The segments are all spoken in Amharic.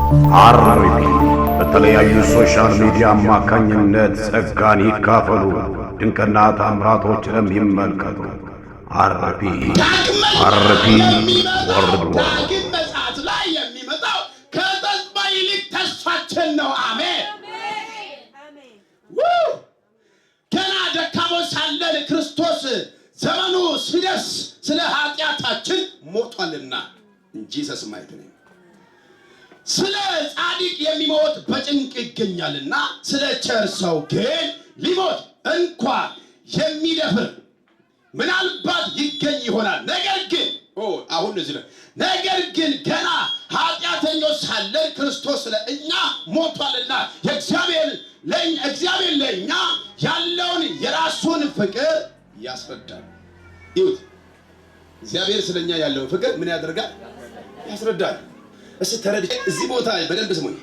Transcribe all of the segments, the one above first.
RP በተለያዩ social media አማካኝነት ጸጋን ይካፈሉ፣ ድንቅና ታምራቶችንም ይመልከቱ። RP RP Worldwide። ዳግም ምጽአት ላይ የሚመጣው ከተስፋ ይልቅ ተስፋችን ነው። አሜን። ው! ገና ደካሞች ሳለን ክርስቶስ ዘመኑ ሲደርስ ስለ ኃጢአታችን ሞቷልና እንጂ Jesus mighty name። ስለ ጻድቅ የሚሞት በጭንቅ ይገኛልና ስለ ቸር ሰው ግን ሊሞት እንኳ የሚደፍር ምናልባት ይገኝ ይሆናል። ነገር ግን አሁን እዚህ ላይ፣ ነገር ግን ገና ኃጢአተኞች ሳለን ክርስቶስ ስለ እኛ ሞቷልና እግዚአብሔር ለእኛ ያለውን የራሱን ፍቅር ያስረዳል። ይሁት እግዚአብሔር ስለኛ ያለውን ፍቅር ምን ያደርጋል? ያስረዳል። እስቲ ተረድ እዚህ ቦታ በደንብ ስሙኝ።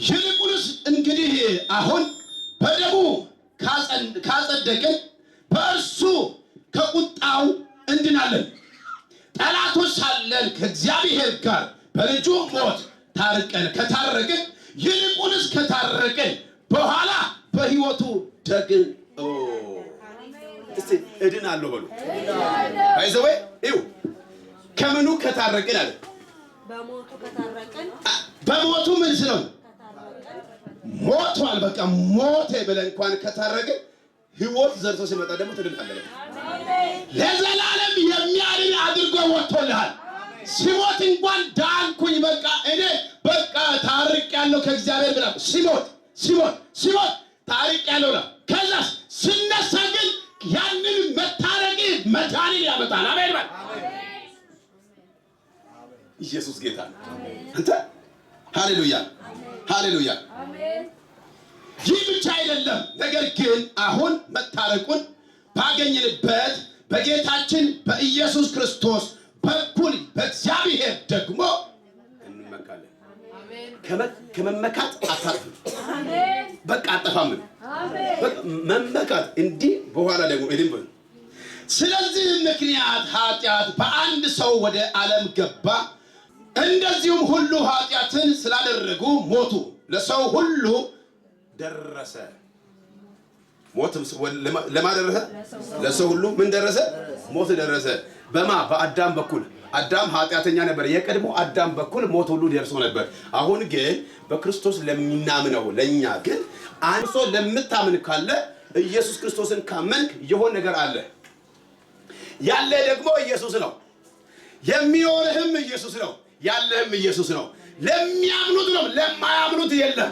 ይልቁንስ እንግዲህ አሁን በደሙ ካጸደቅን በእርሱ ከቁጣው እንድናለን። ጠላቶች ሳለን ከእግዚአብሔር ጋር በልጁ ሞት ታርቀን ከታረቅን፣ ይልቁንስ ከታረቅን በኋላ በሕይወቱ ደግን እስቲ እድናለሁ በሉ። By the way ይው ከምኑ ከታረቅን አለ? በሞቱ ከታረቅን። በሞቱ ምን ስለሆነ ሞቷል። በቃ ሞቴ ብለህ እንኳን ከታረቅን ሕይወት ዘርቶ ሲመጣ ደግሞ ትድናለህ። ለዘላለም የሚያድን አድርጎ ወጥቶልሃል። ሲሞት እንኳን ዳንኩኝ፣ በቃ እኔ በቃ ታርቄያለሁ ከእግዚአብሔር ብላ ሲሞት ሲሞት ሲሞት ታርቄያለሁ ብላ፣ ከዛስ ሲነሳ ግን ያንን መታረቅ መዳንን ያመጣል። አሜን በል። ኢየሱስ ጌታ ነው። አንተ ሃሌሉያ ሃሌሉያ። ይህ ብቻ አይደለም፣ ነገር ግን አሁን መታረቁን ባገኘንበት በጌታችን በኢየሱስ ክርስቶስ በኩል በእግዚአብሔር ደግሞ እንመካለን። ከመመካት አታርፍም። በቃ አጠፋም። በቃ መመካት እንዲህ በኋላ ደግሞ እድም በሉ። ስለዚህ ምክንያት ኃጢአት በአንድ ሰው ወደ ዓለም ገባ፣ እንደዚሁም ሁሉ ኃጢአትን ስላደረጉ ሞቱ ለሰው ሁሉ ደረሰ። ሞት ለማ ደረሰ? ለሰው ሁሉ ምን ደረሰ? ሞት ደረሰ። በማ? በአዳም በኩል። አዳም ኃጢአተኛ ነበር። የቀድሞ አዳም በኩል ሞት ሁሉ ደርሶ ነበር። አሁን ግን በክርስቶስ ለሚናምነው ለኛ ግን፣ አንድ ሰው ለምታምን ካለ፣ ኢየሱስ ክርስቶስን ካመንክ የሆነ ነገር አለ። ያለ ደግሞ ኢየሱስ ነው። የሚኖርህም ኢየሱስ ነው። ያለህም ኢየሱስ ነው። ለሚያምኑት ነው፣ ለማያምኑት የለም።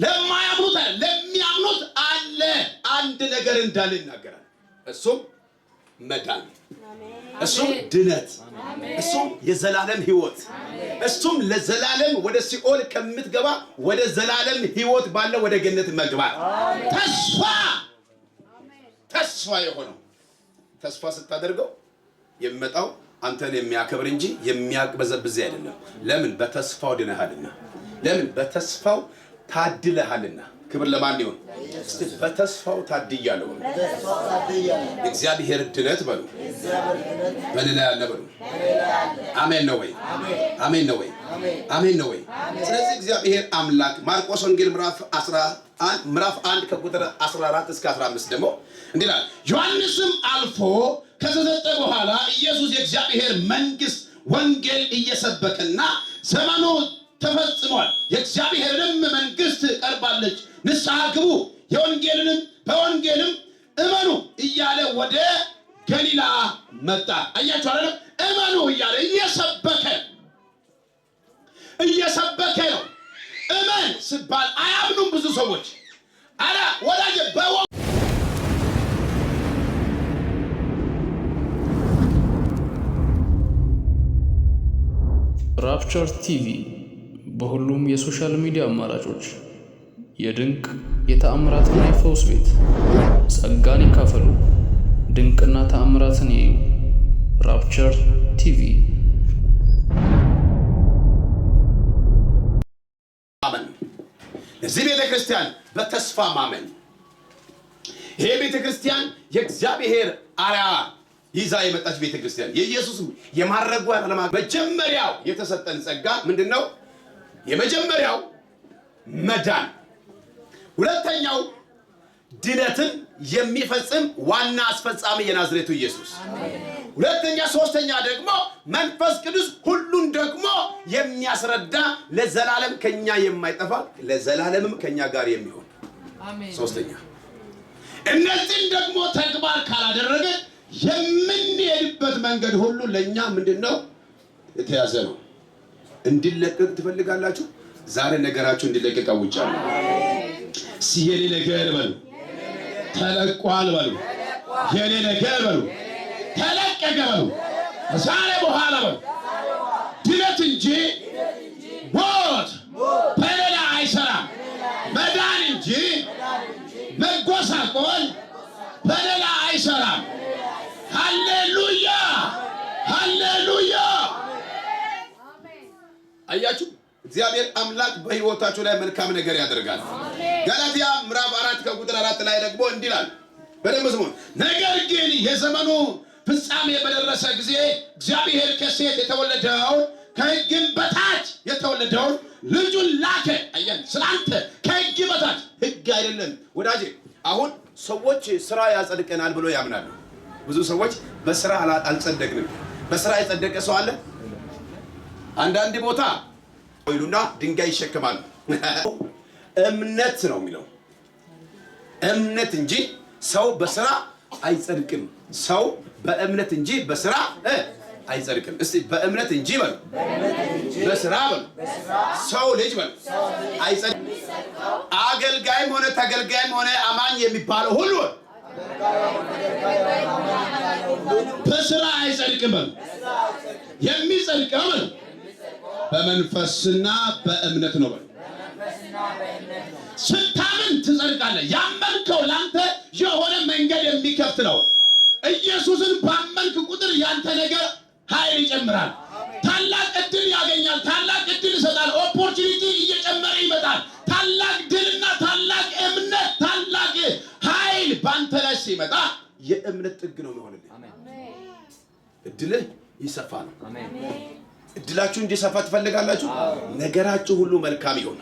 ለማያምኑት አለ፣ ለሚያምኑት አለ። አንድ ነገር እንዳለ ይናገራል። እሱም መዳን፣ እሱም ድነት፣ እሱም የዘላለም ሕይወት፣ እሱም ለዘላለም ወደ ሲኦል ከምትገባ ወደ ዘላለም ሕይወት ባለው ወደ ገነት መግባት። ተስፋ ተስፋ የሆነው ተስፋ ስታደርገው የሚመጣው አንተን የሚያከብር እንጂ የሚያቅበዘብዝ አይደለም። ለምን? በተስፋው ድነሃልና። ለምን? በተስፋው ታድለሃልና። ክብር ለማን ይሁን? እስቲ በተስፋው ታድያለሁ በሉ። የእግዚአብሔር ድነት በሉ፣ በእኔ ላይ አለ በሉ። አሜን ነው ወይ? አሜን ነው ወይ? አሜን ነው ወይ? ስለዚህ እግዚአብሔር አምላክ ማርቆስ ወንጌል ምዕራፍ 11፣ ምዕራፍ 1 ከቁጥር 14 እስከ 15 ደግሞ እንዲህ ይላል። ዮሐንስም አልፎ ከተሰጠ በኋላ ኢየሱስ የእግዚአብሔር መንግሥት ወንጌል እየሰበከና ዘመኑ ተፈጽሟል፣ የእግዚአብሔርንም መንግሥት ቀርባለች፣ ንስሐ ግቡ፣ የወንጌልንም በወንጌልም እመኑ እያለ ወደ ገሊላ መጣ። አያችሁ አይደለም? እመኑ እያለ እየሰበከ እየሰበከ ነው። እመን ስባል አያምኑም ብዙ ሰዎች። አረ ወዳጄ በወ Rapture TV በሁሉም የ social media አማራጮች የድንቅ የተአምራትና የፈውስ ቤት። ጸጋን ይካፈሉ፣ ድንቅና ተአምራትን ይዩ። Rapture TV። ማመን፣ ለዚህ ቤተ ክርስቲያን በተስፋ ማመን። ይሄ ቤተ ክርስቲያን የእግዚአብሔር አርአያ ይዛ የመጣች ቤተ ክርስቲያን የኢየሱስ የማረጓን ዓላማ መጀመሪያው የተሰጠን ጸጋ ምንድን ነው? የመጀመሪያው መዳን፣ ሁለተኛው ድነትን የሚፈጽም ዋና አስፈጻሚ የናዝሬቱ ኢየሱስ፣ ሁለተኛ ሶስተኛ ደግሞ መንፈስ ቅዱስ ሁሉን ደግሞ የሚያስረዳ ለዘላለም ከኛ የማይጠፋ ለዘላለምም ከኛ ጋር የሚሆን ሶስተኛ። እነዚህን ደግሞ ተግባር ካላደረገ የምንሄድበት መንገድ ሁሉ ለኛ ምንድነው? የተያዘ ነው። እንዲለቀቅ ትፈልጋላችሁ? ዛሬ ነገራችሁ እንዲለቀቅ አውጃለሁ። የኔ ነገር በሉ ተለቋል በሉ። የኔ ነገር በሉ ተለቀቀ በሉ። ዛሬ በኋላ በሉ ድነት እንጂ ሞት በሌላ አይሰራም። መዳን እንጂ መጎሳቆል በሌላ አይሰራም። ሃሌሉያ ሃሌሉያ። አያችሁ፣ እግዚአብሔር አምላክ በሕይወታችሁ ላይ መልካም ነገር ያደርጋል። ገላትያ ምዕራፍ 4 ከቁጥር 4 ላይ ደግሞ እንዲህ ይላል። በደንብ ስሙ። ነገር ግን የዘመኑ ፍጻሜ በደረሰ ጊዜ እግዚአብሔር ከሴት የተወለደውን ከሕግም በታች የተወለደውን ልጁን ላከ። አየን፣ ስላንተ ከሕግ በታች ሕግ አይደለም ወዳጄ። አሁን ሰዎች ስራ ያጸድቀናል ብሎ ያምናሉ። ብዙ ሰዎች በስራ አልጸደቅንም። በስራ የጸደቀ ሰው አለ? አንዳንድ ቦታ ይሉና ድንጋይ ይሸከማሉ። እምነት ነው የሚለው፣ እምነት እንጂ ሰው በስራ አይጸድቅም። ሰው በእምነት እንጂ በስራ አይጸድቅም። እስቲ በእምነት እንጂ በሉ፣ በስራ በሉ፣ ሰው ልጅ በሉ አይጸድቅም። አገልጋይም ሆነ ተገልጋይም ሆነ አማኝ የሚባለው ሁሉ በስራ አይጸድቅም በሉ። የሚጸድቀው በሉ በመንፈስና በእምነት ነው በሉ። ስታምን ትጸድቃለህ። ያመንከው ላንተ የሆነ መንገድ የሚከፍት ነው። ኢየሱስን ባመንክ ቁጥር ያንተ ነገር ኃይል ይጨምራል። ታላቅ እድል ያገኛል። ታላቅ እድል ይሰጣል። Opportunity እየጨመረ ይመጣል። ታላቅ ድልና ታላቅ እምነት፣ ታላቅ ኃይል ባንተ ላይ ሲመጣ የእምነት ጥግ ነው የሚሆንልህ። እድልህ ይሰፋል። እድላችሁ እንዲሰፋ ትፈልጋላችሁ? ነገራችሁ ሁሉ መልካም ይሆን።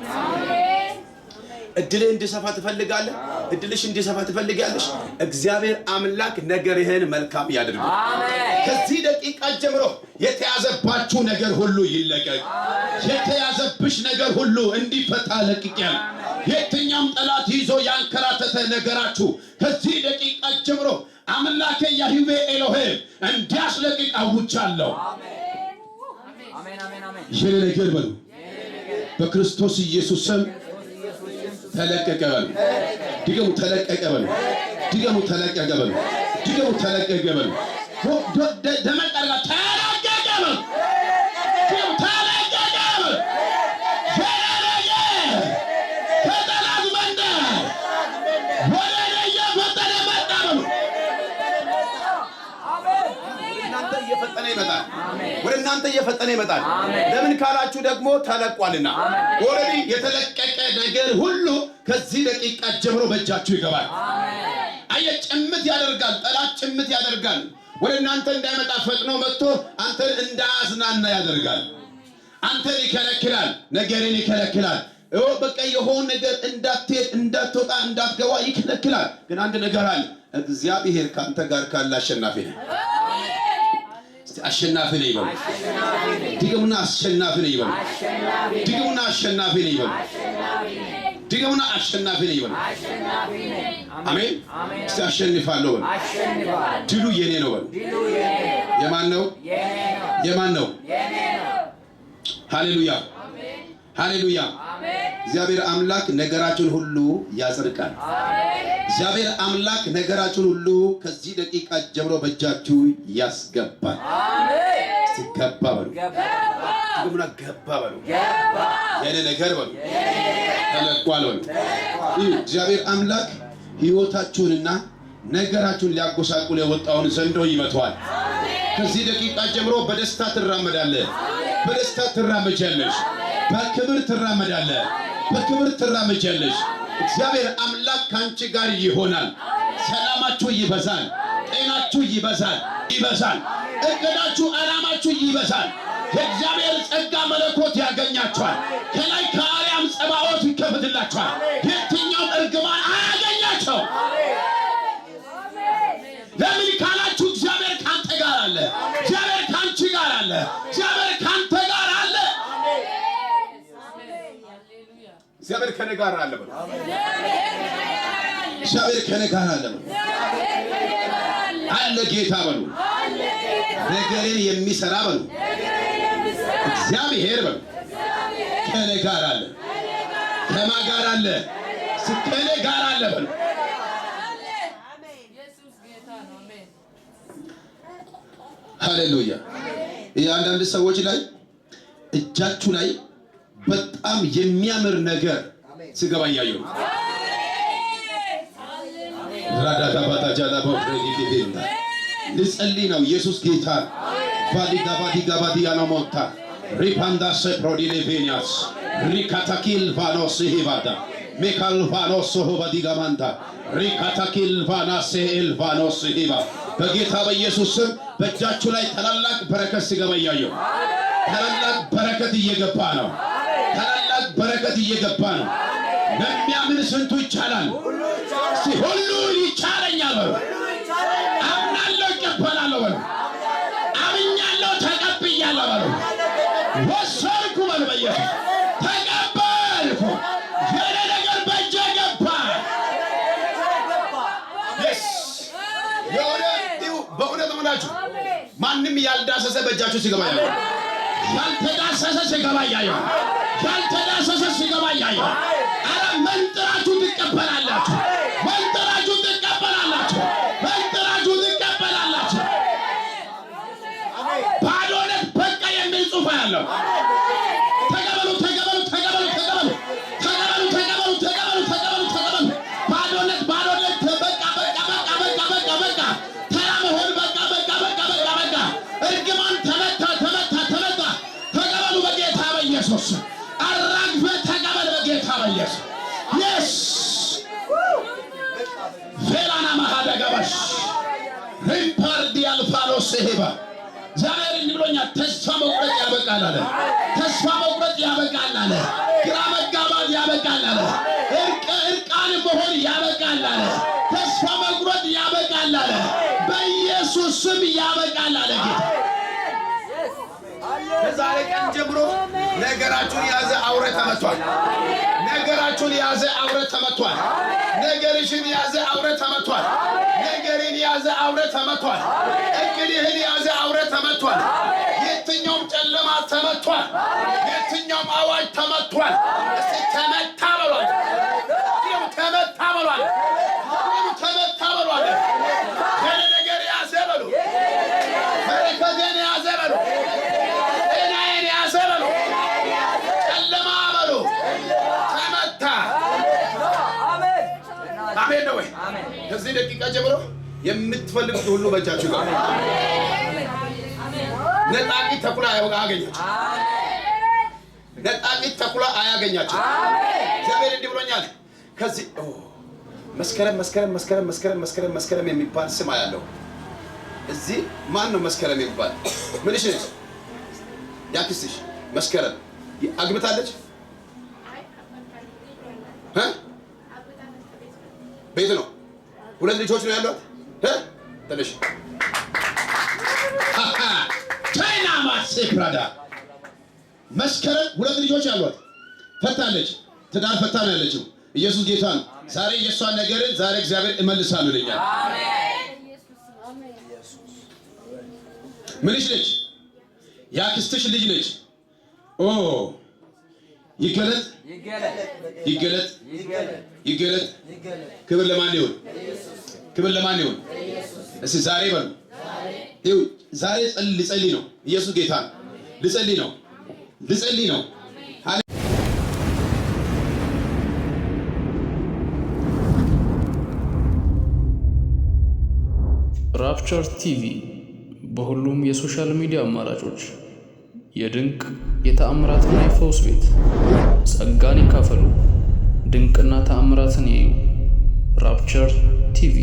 እድልህ እንዲሰፋ ትፈልጋለህ? እድልሽ እንዲሰፋ ትፈልጋለሽ? እግዚአብሔር አምላክ ነገርህን መልካም ያድርግ። ከዚህ ደቂቃ ጀምሮ የተያዘባችሁ ነገር ሁሉ ይለቀቅ። የተያዘብሽ ነገር ሁሉ እንዲፈታ ለቅቄያለሁ። የትኛውም ጠላት ይዞ ያንከራተተ ነገራችሁ ከዚህ ደቂቃ ጀምሮ አምላኬ ያህዌ ኤሎሄ እንዲያስለቅቅ አውጃለሁ። የኔ ነገር በሉ በክርስቶስ ኢየሱስ ስም ተለቀቀ በሉ። ድገሙ፣ ተለቀቀ በሉ። ድገሙ፣ ተለቀቀ በሉ። ድገሙ፣ ተለቀቀ በሉ። ደመቅ አድርጋ ተለቀቀ በሉ። ድገሙ፣ ተለቀቀ በሉ። የኔ ነገር ከጠላት መንደር ወደ እኔ እየፈጠነ መጣ በሉ። እናንተ እየፈጠነ ይመጣል። ወደ እናንተ እየፈጠነ ይመጣል። ለምን ካላችሁ ደግሞ ተለቋልና። Already የተለቀቀ ነገር ሁሉ ከዚህ ደቂቃ ጀምሮ በእጃችሁ ይገባል። አየ ጭምት ያደርጋል። ጠላት ጭምት ያደርጋል። ወደ እናንተ እንዳይመጣ ፈጥኖ መጥቶ አንተን እንዳያዝናና ያደርጋል። አንተን ይከለክላል። ነገርን ይከለክላል። በቃ የሆነ ነገር እንዳትሄድ፣ እንዳትወጣ፣ እንዳትገባ ይከለክላል። ግን አንድ ነገር አለ። እግዚአብሔር ካንተ ጋር ካለ አሸናፊ ነህ። አሸናፊ ነኝ ይበሉ። ድገሙና አሸናፊ ነኝ ይበሉ። ድገሙና አሸናፊ ነኝ ይበሉ። ድገሙና አሸናፊ ነኝ ይበሉ። አሜን። እስቲ አሸንፋለሁ በሉ። ድሉ የኔ ነው በሉ። የማን ነው? የማን ነው? ሃሌሉያ ሃሌሉያ። እግዚአብሔር አምላክ ነገራችሁን ሁሉ ያጸድቃል። እግዚአብሔር አምላክ ነገራችሁን ሁሉ ከዚህ ደቂቃ ጀምሮ በእጃችሁ ያስገባል። እስቲ ገባ በሉ። ድገሙና ገባ በሉ። የኔ ነገር በሉ ተለቋል በሉ። እግዚአብሔር አምላክ ሕይወታችሁንና ነገራችሁን ሊያጎሳቁል የወጣውን ዘንዶ ይመታዋል። ከዚህ ደቂቃ ጀምሮ በደስታ ትራመዳለህ። በደስታ ትራመጃለሽ። በክብር ትራመዳለህ። በክብር ትራመጃለሽ። እግዚአብሔር አምላክ ከአንቺ ጋር ይሆናል። ሰላማችሁ ይበዛል። ጤናችሁ ይበዛል ይበዛል። እቅዳችሁ፣ ዓላማችሁ ይበዛል። የእግዚአብሔር ጸጋ መለኮት ያገኛችኋል። ይከፈትላቸዋል። ከላይ ከአርያም ጸባኦት ይከፈትላቸዋል። የትኛውም እርግማን አያገኛቸው። ለምን ካላችሁ እግዚአብሔር ካንተ ጋር አለ። እግዚአብሔር ካንቺ ጋር አለ። እግዚአብሔር ካንተ ጋር አለ። እግዚአብሔር ከኔ ጋር አለ በሉ። እግዚአብሔር ከኔ ጋር አለ በሉ። አለ ጌታ በሉ። ነገሬን የሚሰራ በሉ። እግዚአብሔር በሉ ከኔ ጋር አለ። ከማ ጋር አለ? ከኔ ጋር አለ በሉ። ሃሌሉያ። የአንዳንድ ሰዎች ላይ እጃችሁ ላይ በጣም የሚያምር ነገር ስገባ እያየሁ ነው። ልጸልይ ነው። ኢየሱስ ጌታ ቫዲጋባዲጋባዲያኖሞታ ሪፓንዳሴ ፕሮዲሌቬኒያስ ሪካታኪል ቫኖስ ሂቫዳ ሜካልቫኖስ ሆባዲጋማንታ ሪካታኪል ቫናሴ ኤልቫኖስ ሂባ በጌታ በኢየሱስ ስም በእጃችሁ ላይ ታላላቅ በረከት ሲገባ እያየሁ፣ ታላላቅ በረከት እየገባ ነው። ታላላቅ በረከት እየገባ ነው። ለሚያምን ስንቱ ይቻላል? እስቲ ሁሉ ይቻለኛል በሉ። አምናለሁ እቀበላለሁ በሉ። አምኛለሁ ተቀብያለሁ በሉ። ወሰድኩ በሉ። በኢየሱስ ተቀበልኩ። የኔ ነገር በእጄ ገባ። የሆነ በእውነት ሆናችሁ ማንም ያልዳሰሰ በእጃችሁ ሲገባ ያየሁ፣ ያልተዳሰሰ ሲገባ ያየሁ፣ ያልተዳሰሰ ሲገባ ያየሁ። አረ መንጥራችሁ ትቀበላላችሁ። መንጥራችሁ ትቀበላላችሁ። መንጥራችሁ ትቀበላላችሁ። ባዶነት በቃ የሚል ጽሑፍ ያለው ተቀበሉ፣ ተቀበሉ፣ ተቀበሉ፣ ተቀበሉ፣ ተቀበሉ፣ ተቀበሉ፣ ተቀበሉ፣ ተቀበሉ፣ ተቀበሉ። ባዶነት፣ ባዶነት በቃ፣ በቃ፣ በቃ፣ በቃ፣ በቃ፣ በቃ። ተራ መሆን በቃ፣ በቃ፣ በቃ፣ በቃ፣ በቃ። እርግማን ተመታ፣ ተመታ፣ ተመታ። ተቀበሉ በጌታ በኢየሱስ። አራግፈህ ተቀበል በጌታ በኢየሱስ። Yes፣ ፌላና ማሃደጋባሽ ሪምፓርዲ አልፋሎስ ሄባ። እግዚአብሔር እንዲህ ብሎኛል፣ ተስፋ መቁረጥ ያበቃል አለ። ተስፋ መቁረጥ ያበቃል አለ። ግራ መጋባት ያበቃል አለ። እርቃን መሆን ያበቃል አለ። ተስፋ መቁረጥ ያበቃል አለ። በኢየሱስ ስም ያበቃል አለ ጌታ። ከዛሬ ቀን ጀምሮ ነገራችሁን የያዘ አውሬ ተመቷል። ነገራችሁን የያዘ አውሬ ተመቷል። ነገርሽን የያዘ አውሬ ተመቷል። ነገሬን የያዘ አውሬ ተመቷል። እቅድህን የያዘ አውሬ ተመቷል። የትኛውም ጨለማ ተመቷል። የትኛውም አዋጅ ተመቷል። እስቲ ተመታ በሏል። ተመታ በሏል። ተመታ በሏል። የኔ ነገር የያዘ በሉ። በረከቴን የያዘ በሉ። ጤናዬን የያዘ በሉ። ጨለማ በሉ። ተመታ። አሜን ነው ወይ? ከዚህ ደቂቃ ጀምሮ የምትፈልጉት ሁሉ በእጃችሁ ጋር። ነጣቂ ተኩላ አያገኛችሁ። ነጣቂ ተኩላ አያገኛችሁ። እግዚአብሔር እንዲህ ብሎኛል። ከዚህ መስከረም፣ መስከረም፣ መስከረም፣ መስከረም፣ መስከረም፣ መስከረም የሚባል ስም አያለው። እዚህ ማን ነው መስከረም የሚባል? ምንሽ ነች? ያክስትሽ መስከረም አግብታለች? ቤት ነው። ሁለት ልጆች ነው ያሏት። ትንሽ ቻይና ማሴፕራዳ መስከረም ሁለት ልጆች ያሏት ፈታለች። ትዳር ፈታ ነው ያለችው። ኢየሱስ ጌታ ነው። ዛሬ የእሷን ነገርን ዛሬ እግዚአብሔር እመልሳለሁ ይለኛል። ምንሽ ነች? ያክስትሽ ልጅ ነች። ኦ ይገለጥ፣ ይገለጥ፣ ይገለጥ። ክብር ለማን ይሁን? ክብር ለማን ይሁን? እስቲ ዛሬ በሉ። ይኸው ዛሬ ልጸልይ ነው። ኢየሱስ ጌታ ነው። ልጸልይ ነው። ልጸልይ ነው። Rapture TV በሁሉም የ social media አማራጮች የድንቅ የተአምራትና የፈውስ ቤት። ጸጋን ይካፈሉ፣ ድንቅና ተአምራትን ይዩ። Rapture TV።